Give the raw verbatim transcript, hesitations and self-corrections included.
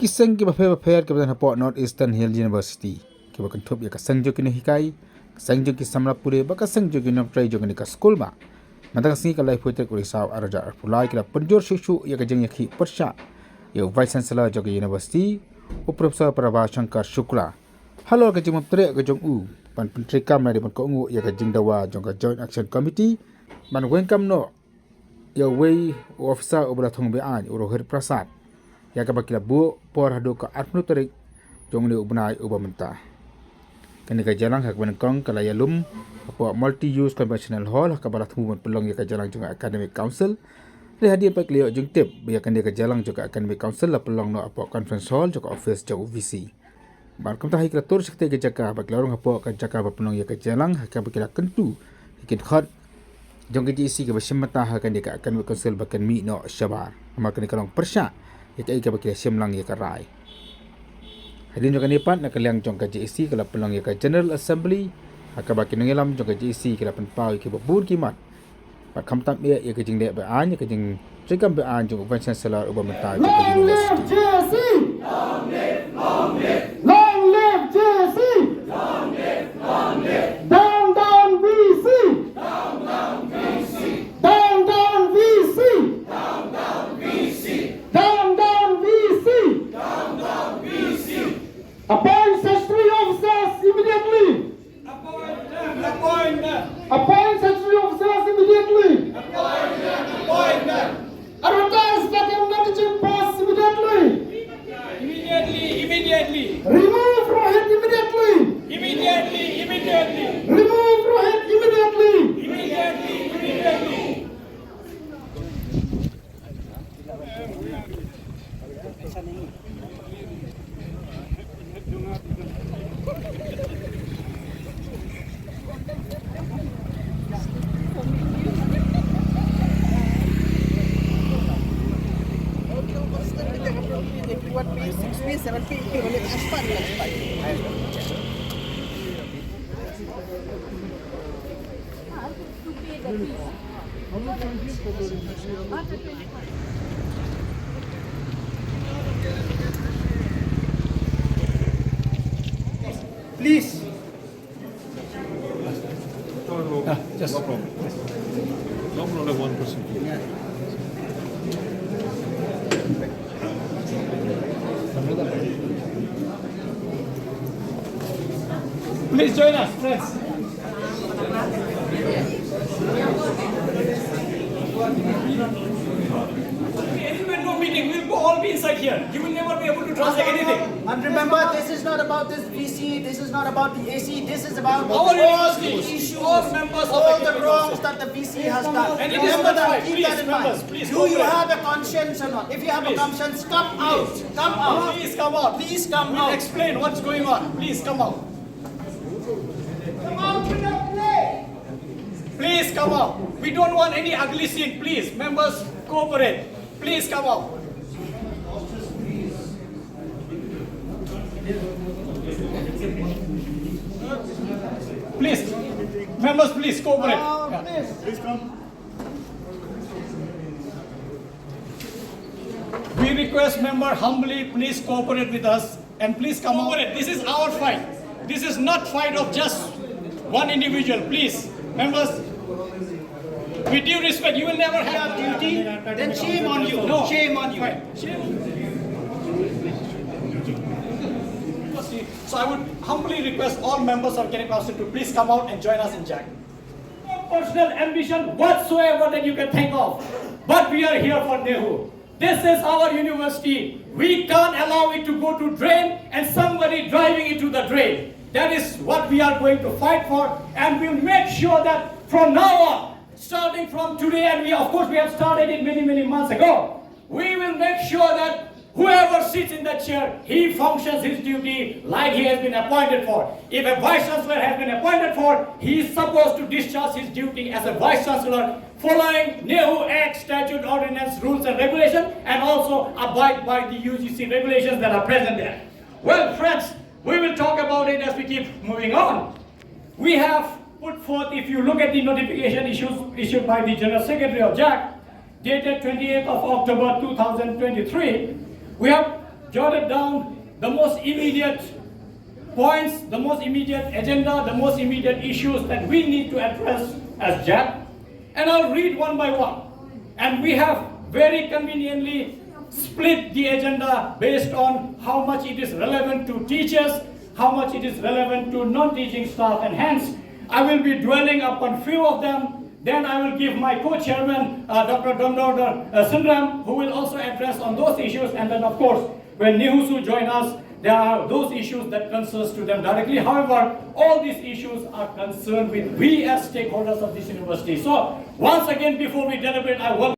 Ki seng kiba pher bapher kiba don hapoh North Eastern Hill University, kiba kynthup ïa ka seng jong ki nonghikai, ka seng jong ki samla pule bad ka seng jong ki nongtrei jong kane ka skul ba mynta ka sngi ka laiphew tarik u Risaw arhajar arphew lai ki la pynjur shuh shuh ïa ka jingïakhih pyrshah ïa u Vice Chancellor jong ka University, u Professor Prabha Shankar Shukla, halor ka jingmap treh ka jong u ban pyntreikam lane ban kohnguh ïa ka jingdawa jong ka Joint Action Committee ban weng kam noh ïa uwei u officer uba la thung be-aiñ, u Rohit Prasad, ïa kaba ki la buh por haduh ka arphew tarik jong une u bnai uba mynta. Kane ka jingïalang ha kaba nyngkong ka la ïalum hapoh Multi Use Conventional Hall ha kaba la thmu ban pynlong ïa ka jingïalang jong ka Academic Council. Hynrei hadien pat ki la ïoh jingtip ba ïa kane ka jingïalang jong ka Academic Council la pynlong noh hapoh Conference Hall jong ka office jong u V C. Bad kumta hi ki la tur sha katei ka jaka bad ki la rung hapoh ka jaka ba pynlong ïa ka jingïalang ha kaba ki la kyntu ïa ki dkhot jong ka J A C kaba shim bynta ha kane ka Academic Council ba kan mih noh shabar. Namar kane ka long pyrshah ïa kaei kaba ki la shim lang ïa ka rai. Hadien jong kane pat, na ka liang jong ka J A C ka la pynlong ïa ka General Assembly ha kaba ki nongïalam jong ka J A C ki la pynpaw ïa kiba bun ki mat bad khamtam eh ïa ka jingleh be-aiñ, ïa ka jingtreikam be-aiñ jong u Vice Chancellor uba mynta jong ka Long live University. J A C! Long live J A C! Down, down V C! Down, down V C! Down, down V C! Appoint statutory officers immediately! Appoint them! Appoint them! Appoint statutory officers immediately! Appoint them! Appoint them! Advertise vacant non-teaching posts immediately! Immediately! Immediately! Remove Rohit immediately! Immediately! Immediately! Remove Rohit immediately! Immediately! Immediately! Please. Ah, just no problem. No problem, one person. Please join us, friends. Anyway, no meeting. We'll go all be inside here. You will never be able to translate anything. And remember, this is not about this V C. This is not about the A C. This is about all the issues, all the wrongs that the V C has done. And it is not right. Please, members, please cooperate. Do you have a conscience or not? If you have a conscience, come out. Come out. Please come out. Please come out. We'll explain what's going on. Please come out. Come out with the play. Please come out. We don't want any ugly scene. Please, members, cooperate. Please come out. Please, members, please cooperate. Yeah. Please come. We request member humbly, please cooperate with us and please come out. Cooperate. This is our fight. This is not fight of just one individual. Please, members, with due respect, you will never have duty. Then shame on you. No. Shame on you. Fine. Shame. So I would humbly request all members of Academic Council to please come out and join us in JAC. No personal ambition whatsoever that you can think of. But we are here for NEHU. This is our university. We can't allow it to go to drain and somebody driving it to the drain. That is what we are going to fight for, and we'll make sure that from now on, starting from today, and we, of course, we have started it many, many months ago, we will make sure that whoever sits in that chair, he functions his duty like he has been appointed for. If a vice chancellor has been appointed for, he is supposed to discharge his duty as a vice chancellor following NEHU Act, statute, ordinance, rules and regulation, and also abide by the U G C regulations that are present there. Well, friends, we will talk about it as we keep moving on. We have put forth, if you look at the notification issues issued by the General Secretary of JAC, dated twenty-eighth of October two thousand twenty-three, we have jotted down the most immediate points, the most immediate agenda, the most immediate issues that we need to address as JAC. And I'll read one by one. And we have very conveniently split the agenda based on how much it is relevant to teachers, how much it is relevant to non-teaching staff, and hence I will be dwelling upon few of them. Then I will give my co-chairman, uh, Doctor Domdor uh, Synrem, who will also address on those issues. And then, of course, when NEHUSU join us, there are those issues that concerns to them directly. However, all these issues are concerned with we as stakeholders of this university. So, once again, before we deliberate, I welcome